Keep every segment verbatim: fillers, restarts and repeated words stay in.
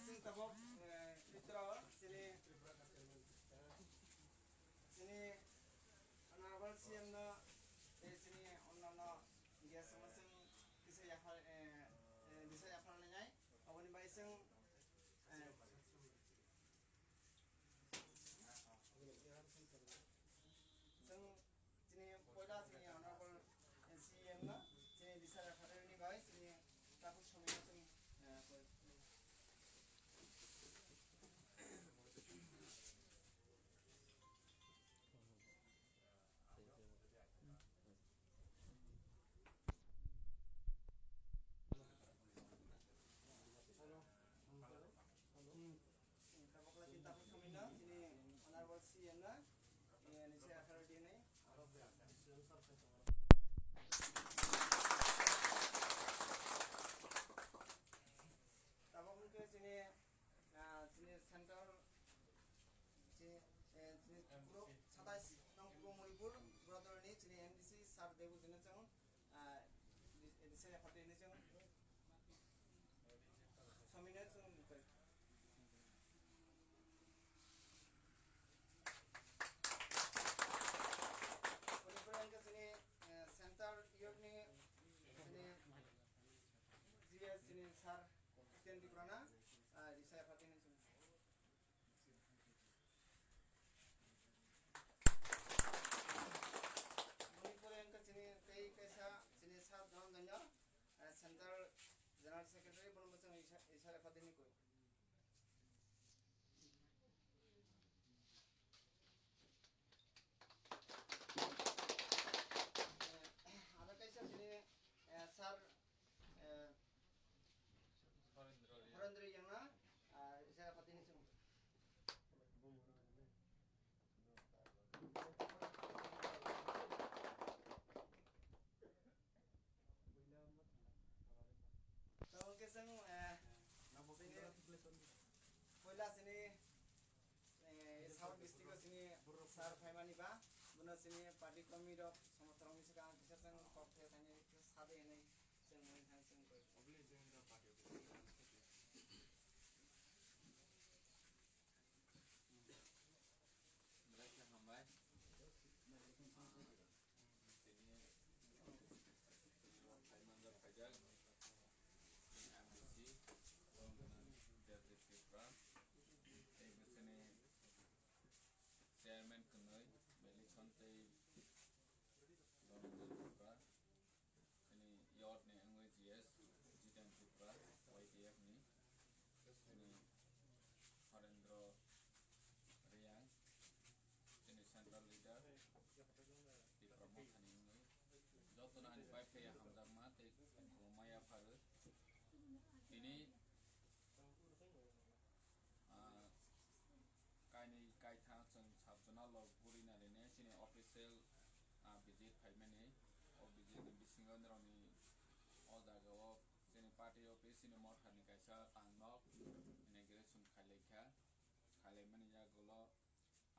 Chwng tabuk, eh, Tripura o chini, chini honorable C M no, eh, chini onnanno guest no chwng kisa yaphar, eh, eh, bisa yaphar lainai. Aboni bai chwng, eh, chwng Chini poila chini honorable C M no chini Disha Yakharni bai chini takhuk somino chini, eh, koi. Hello. Hello. Tabukla chini takhuk somino chini honorable C M no, eh, nisi akharo dinai. Tabuk hwnkhe chini, ah, chini center, chini, eh, chini Tripura, satais nong Purbo Manipur, Buradorni chini M D C sir Debu Jena chwng, ah, nisi akharo dinai chwng. Somino chwng koi. Koni pore hwnkhe chini, eh, Central Youth ni chini G S chini sir Jiten Tipra na, ah, Disha Yakharni chwng. Boni pore hwnkhe chini tei kaisa chini sir Dhananjay no, eh, Central General Secretary, bono bo chwng Disha, Disha Yakharni koi. Ada kaisa chini, eh, sir, eh, Horendra Riang na, ah, Disha Yakharni chwng. Tabuk hwnkhe chwng, eh, chini poila chini, eh, South District o chini sir phaimani ba, bono chini party committee rok somostrong ni swkang kisa chwng kok khe thani sadi hinwi chwng mui thang chwng koi. Belai khe hambai. Tini phaimani rok phaijak. Tini M D C, Debri Tripura. Tei bwswkni chairman kwnwi, Melithon tei Dhananjay Tripura. Chini youth ni wngwi G S, Jiten Tripura, Y T F ni. Chini Horendra Riang, chini central leader, Tipra Motha ni wngwi. Jotono ani bai phaiya hamjakma tei khulumma yapharwi. Tini Ah, kainwi kaitham chwng sub zonal o guri nailai nai chini official, ah, visit phaimani. O visit ni bisingo norokni o jaga o chini party office chini motha ni kaisa tang nok inauguration khailai kha. Khailaimani yagulo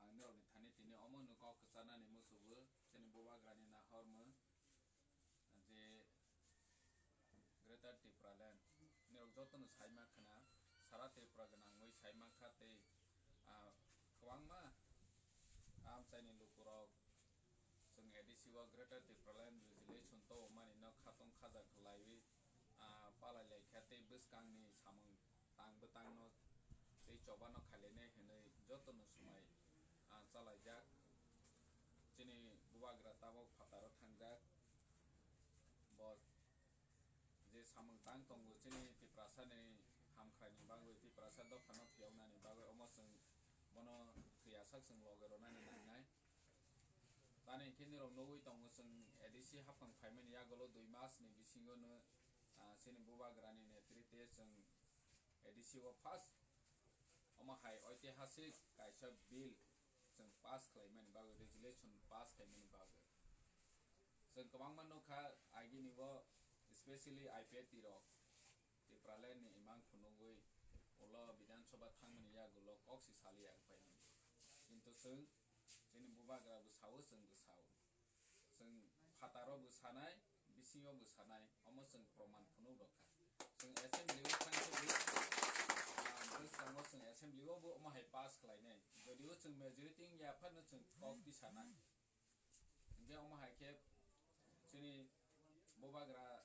ang norokni thani tini omo no kok kwcharnani musugo chini bubagrani nahormung. Je Greater Tipraland, nirok jotono saima khna, sara Tripura gwnangwi saima kha tei, ah, kwbangma amchaini lukurok chwng A D C o Greater Tipraland Resolution tongmani no khatong khajak laiwi, ah, palai lai kha tei bwskangni samung tang bwtangno tei chobano khailainai hwnwi jotono swmai, ah, chalaijak. Chini bubagra tabuk phataro thangjak. Bo je samung tang tongo chini Tiprasani hamkraini bagwi, Tiprasa dophano phiyoknani bagwi, omo chwng bono thwiyasak chwng loge ronani nangnai. Tani khe nirok nugwi tongo, chwng A D C haphang phaimani yagulo dui mas ni bisingo no, ah, chini bubagrani netrite chwng A D C o first omo hai oitihasik kaisa bill chwng pass khlaimani bagwi, resolution pass khlaimani bagwi. Chwng kwbangma nukha agini o, especially I P F T rok Tipraland ni imang phunugwi ulo Bidhan Sabha thangmani yagulo kok si saliya ang pai hwnwi. Kintu chwng Chini bubagra bo sao, chwng bo sao. Chwng phataro bo sanai, bisingo bo sanai, omo chwng proman phunuk rok kha. Chwng assembly o thangkhe bo, ah, bwskango chwng assembly o bo omo hai pass khlainai. Jodio chwng majority wngya phano chwng kok tisanai. Hinkhe omo hai khe chini bubagra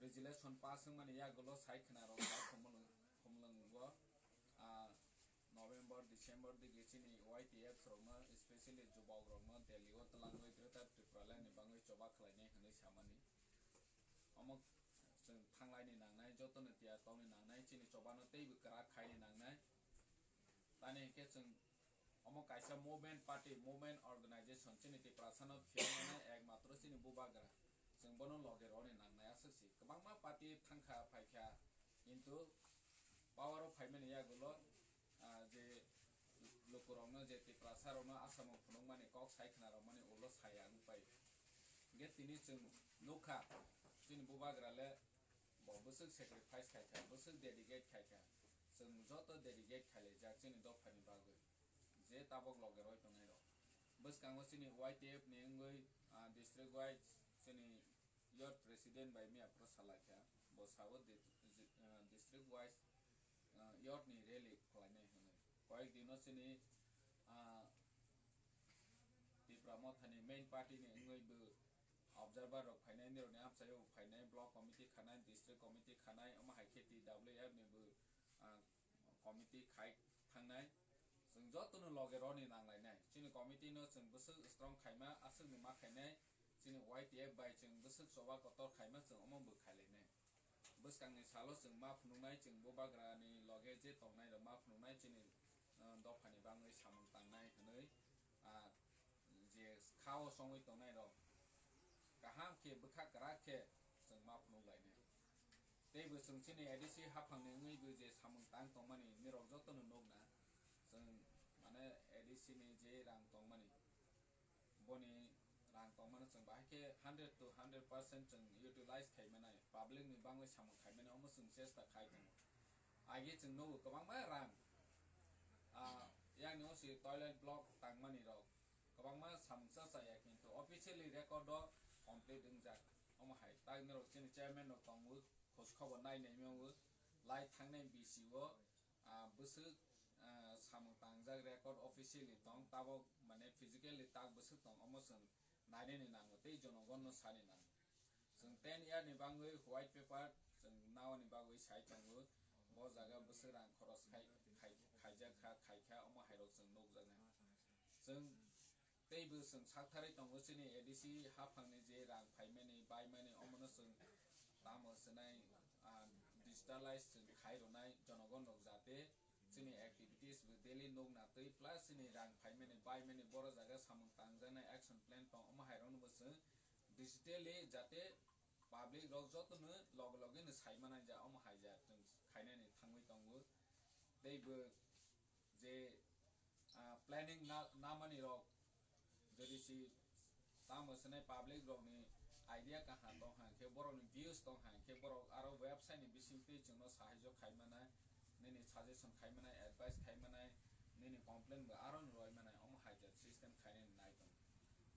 resolution pass wngmani yagulo sai khna rok ba khumulwng, khumulwngo, ah, November, December digi chini Y T F rokno, especially jubok rokno Delhi o twlangwi Greater Tipraland ni bangwi choba khlainai hwnwi samani. Omo chwng thanglaini nangnai, jotono tiya tongni nangnai, chini chobano teibo kwrak khaini nangnai. Tani hinkhe chwng omo kaisa movement party, movement organization chini Tiprasano phiyoknani ekmatro chini bubagra. Chwng bono loge rwni nangnai aswk si. Kwbangma party thangkha phaikha, kintu power o phaimani yagulo, ah, je lukurokno, je Tiprasarokno asamo phunukmani, kok sai khna rwmani ulo saya wng pai. Hinkhe tini chwng nukha, chini bubagra le bo bwswk sacrifice khaikha, bwswk dedicate khaikha. Chwng joto dedicate khailaijak chini dophani bagwi, je tabok loge roi tongnai rok. Bwskango chini Y T F ni wngwi, ah, district wise chini youth president bai miya phuru salaikha, bo sao di-, di-, ah, district wise, ah, youth ni rally khlainai hwnwi. Koyek dino chini, ah, Tipra Mothani main party ni wngwi bo observer rok phainai, nirokni amchaio phainai, block committee khanai, district committee khanai, omo hai khe T W F ni bo, ah, committee khai thangnai. Chwng jotono loge roni nanglainai. Chini committee no chwng bwswk strong khaima, aswkni ma khainai. Chini Y T F bai chwng bwswk choba kotor khaima, chwng omo bo khailainai. Bwskangni salo chwng ma phunuknai, chwng bubagrani loge je tongnai rok ma phunuknai, chini, ah, dophani bangwi samung tangnai hwnwi, ah, je kha o songwi tongnai rok kaham khe bwkha kwrak khe chwng ma phunuk lainai. Tei bo chwng chini A D C haphangni wngwi bo je samung tang tongmani nirok jotono nukna. Chwng mane A D C ni je rang tongmani, boni rang tongmano chwng bahai khe hundred to hundred percent chwng utilize khai manai, public ni bangwi samung khai manai, omo chwng chesta khai tongo. Age chwng nugo kwbangma rang, ah, yang ni osi toilet block tangmani rok kwbangma samung cha chaya, kintu officially record o complete wngjak. Omo hai tak norok chini chairman rok tongo, khoj khobor nai nai mwngo, lai thangnai B C o, ah, bwswk, ah, samung tangjak record officially tong, tabok mane physically tak bwswk tong, omo chwng nainani nango tei jonogonno sani nango. Chwng ten year ni bangwi white paper chwng naoni bagwi sai tongo, bo jaga bwswk rang khoros khai, khai, khaijak kha, khai kha, omo hairok chwng nukjaknai. Chwng tei bo chwng saktharwi tongo, chini A D C haphangni je rang phaimani, baimani, omono chwng tamo swnai, ah, digitalize chwng khai rwnai jonogon rok, jate chini activities bo daily nukna twi plus chini rang phaimani, baimani, boro jaga samung tangjaknai action plan tong, omo hairokno bo chwng digitally jate public rok jotono loge loge no sai manai ja, omo hai ja chwng khainani thangwi tongo. Tei bo je, ah, planning na, namani rok, jodi si tamo swnai public rokni idea kaham tong hang khe, borokni views tong hang khe, borok aro website ni bisingtwi chwngno sahajyo khai manai, nini suggestion khai manai, advice khai manai, nini complaint bo aro no roi manai, omo hai jat system khainani nai tong.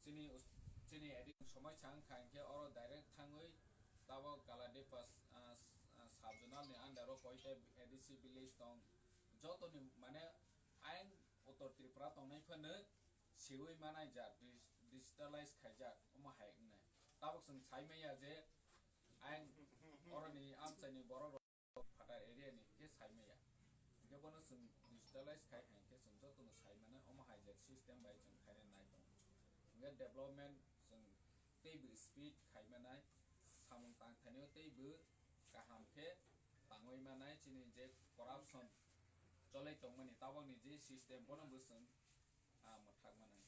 Chini us-, chini ading somai chang kha hingkhe oro direct thangwi tabok Kaladepa, ah, ah, sub zonal ni under o koita A D C village tong, jotoni mane ayang Uttor Tripura tongnai phano siwi manai ja, dig-, digitalize khaijak, omo hai wngnai. Tabok chwng sai manya je ayang oroni amchaini borok rok phatar area ni hingke sai maya. Hingke bono chwng digitalize khai hai hingke chwng jotono sai manai, omo hai je system bai chwng khaina nai tongo. Hingke development chwng teibo speed khai manai, samung tangthainio teibo kaham khe tangwi manai, chini je corruption cholai tongmani tabokni je system bono bo chwng ah, mwthak manai.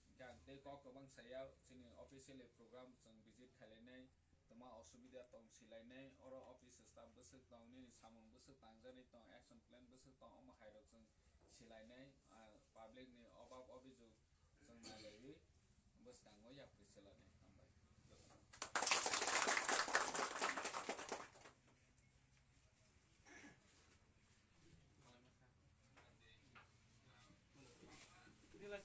Hingke ang tei kok kwbang saya, chini officially program chwng visit khailainai, twma osubida tong silainai, oro office staff bwswk tong, nini samung bwswk tangjaknai tong, action plan bwswk tong, omo hairok chwng silainai, ah, public ni obab obijog chwng nailaiwi bwskango yapri silainai. Hambai. Nila